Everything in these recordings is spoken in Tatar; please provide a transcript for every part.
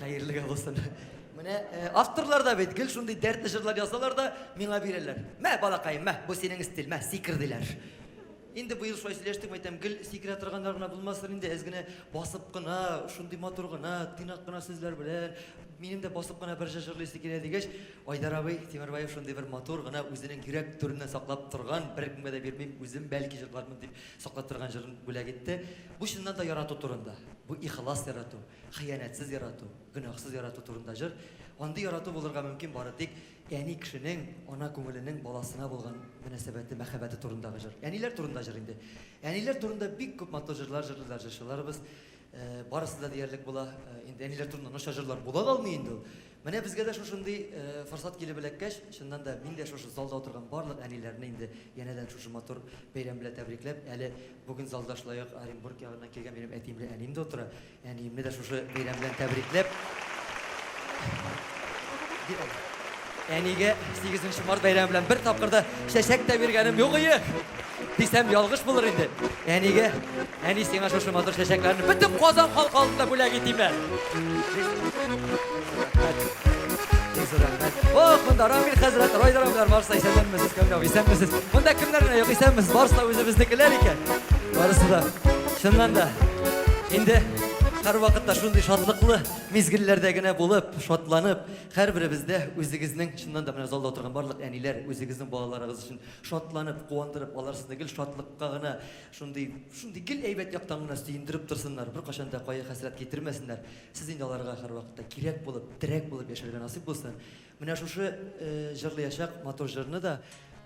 Хәерлегә булсын. Менә э, авторлар да бит гел шундый дәртле җырлар язалар да миңа бирәләр. Мә, балакаем, мә, бу синең стиль, мә, сикер диләр. Инде быел шулай сөйләштек, әйтәм, гел сикерә торганнар гына булмасын инде, әз генә басып кына, шундый матур гына, тыйнак кына сүзләр белән, минем дә басып кына бер җыр җырлыйсы килә дигәч, Айдар абый Тимербаев шундый бер матур гына үзенең йөрәк түреннән саклап торган, беркемгә дә бирмим, үзем бәлки җырлармын дип саклап торган җырын бүләк итте. Бу чыннан да ярату турында. Бу ихлас ярату, хыянәтсез ярату, гөнаһсыз ярату турында җыр. Андый ярату булырга мөмкин бары тик әни кешенең, ана күңеленең баласына булган мөнәсәбәте, мәхәббәте турындагы җыр. Әниләр турында җыр инде. Әниләр турында бик күп матур җырлар җырлыйлар җырчыларыбыз. Э, барысы да диярлек була. Э, инде әниләр турында начар җырлар була да алмый инде ул. Менә безгә дә шушындый э, форсат килеп эләккәч, чыннан да мин дә шушы залда утырган барлык әниләрне инде янәдән шушы матур бәйрәм белән тәбрикләп, әле бүген залда шулай ук Оренбург ягыннан килгән минем әтием белән әнием дә утыра. Әниемне дә шушы бәйрәм белән тәбрикләп, әнигә 8 март бәйрәме белән бер тапкыр да чәчәк тә биргәнем юк ие. Дисәм ялгыш булыр инде. Әнигә, әни сиңа шушы матур чәчәкләрне бөтен Казан халкы алдында бүләк итим әле. Рәхмәт. Ох, монда Рамил хәзрәт, Райдар абыйлар, барысы да исәнмесез, Камил абый, исәнмесез. Монда кемнәр генә юк, исәнмесез, барысы да үзебезнекеләр икән. Барысы да. Чыннан да, инде һәрвакытта шундый шатлыклы мизгелләрдә генә булып, шатланып, һәрберебез дә үзегезнең, чыннан да менә залда утырган барлык әниләр, үзегезнең балаларыгыз өчен шатланып, куандырып, алар сезне гел шатлыкка гына, шундый, шундый гел әйбәт яктан гына сөендереп торсыннар, беркайчан да кайгы-хәсрәт китермәсеннәр. Сез инде аларга һәрвакытта кирәк булып, терәк булып яшәргә насыйп булсын. Менә шушы җырлыячак матур җырны да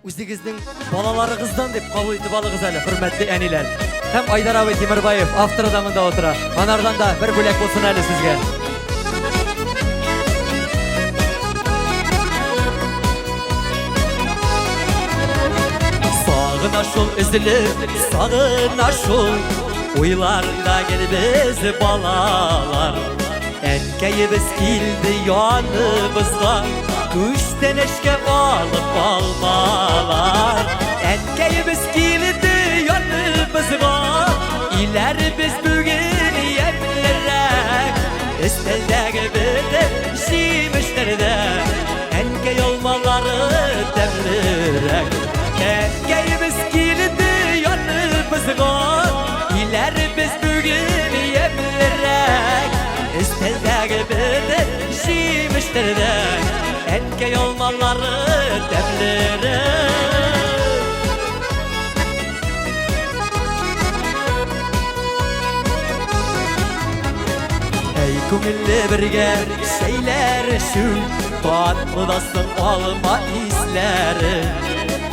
үзегезнең балаларыгыздан дип кабул итеп алыгыз әле, хөрмәтле әниләр. Һәм Айдар абый Тимербаев, авторы да монда утыра. Анардан да бер бүләк булсын әле сезгә. Сагына шул өзелеп, сагына шул Уйларда гел без балалар. Әнкәебез килде яныбызга, Күчтәнәчкә алып алмалар. Әнкәебез килде яныбызга, Иләребез бүген ямьлерәк. Өстәлдәге бөтен җимешләрдә Әнкәй алмалары тәмлерәк. Әнкәебез килде яныбызга, Иләребез бүген ямьлерәк. Өстәлдәге бөтен җимешләрдә Әнкәй алмалары тәмлерәк. Әй күңелле бергә чәйләр эчү, Татлы да соң алма исләре.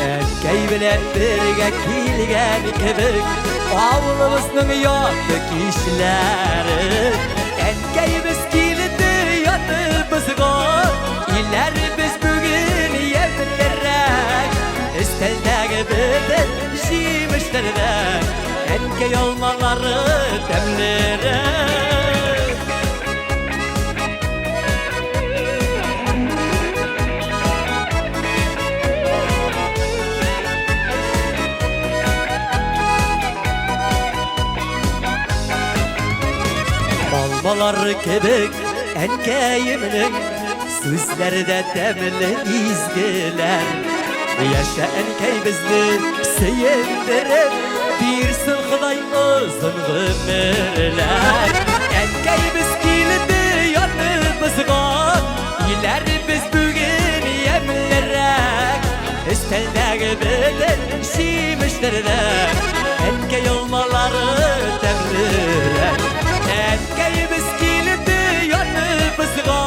Әнкәй белән бергә килгән кебек, Авылыбызның якты кичләре. Әнкәебез килде яныбызга, Илләребез бүген ямьлерәк. Өстәлдәге бөтен җимешләрдә Әнкәй алмалары тәмлерәк. Алмалар кебек әнкәемнең сүзләре дә тәмле изгеләр. Яшә әнкәй безне сөендереп, бирсен Ходай озын гомерләр. Әнкәебез килде яныбызга, Иләребез бүген ямьлерәк. Өстәлдәге бөтен җимешләрдә Әнкәй алмалары тәмлерәк. Әнкәебез килде яныбызга,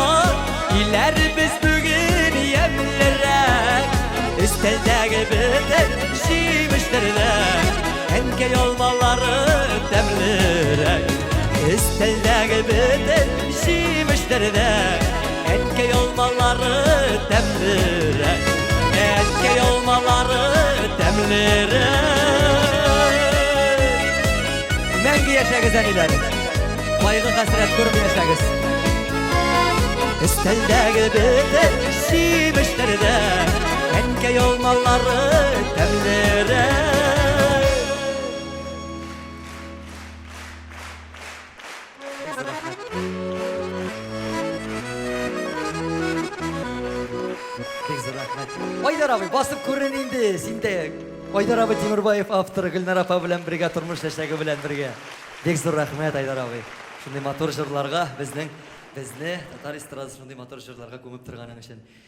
Иләребез бүген ямьлерәк. Өстәлдәге бөтен җимешләрдә Әнкәй алмалары тәмлерәк. Өстәлдәге бөтен җимешләрдә Әнкәй алмалары тәмлерәк. Әнкәй алмалары тәмлерәк. Мәңге яшәгез, әниләр. Кайгы-хәсрәт күрми яшәгез. Өстәлдәге бөтен җимешләрдә Әнкәй алмалары тәмлерәк. Бик зур рәхмәт. Айдар абый, басып күрен инде, син дә. Айдар абый Тимербаев авторы Гөлнар апа белән бергә, тормыш чәчәге белән бергә. Бик зур рәхмәт, Айдар абый. Шундый матур җырларга безнең безне татар эстрадасы шундый матур җырларга күмеп торганың өчен.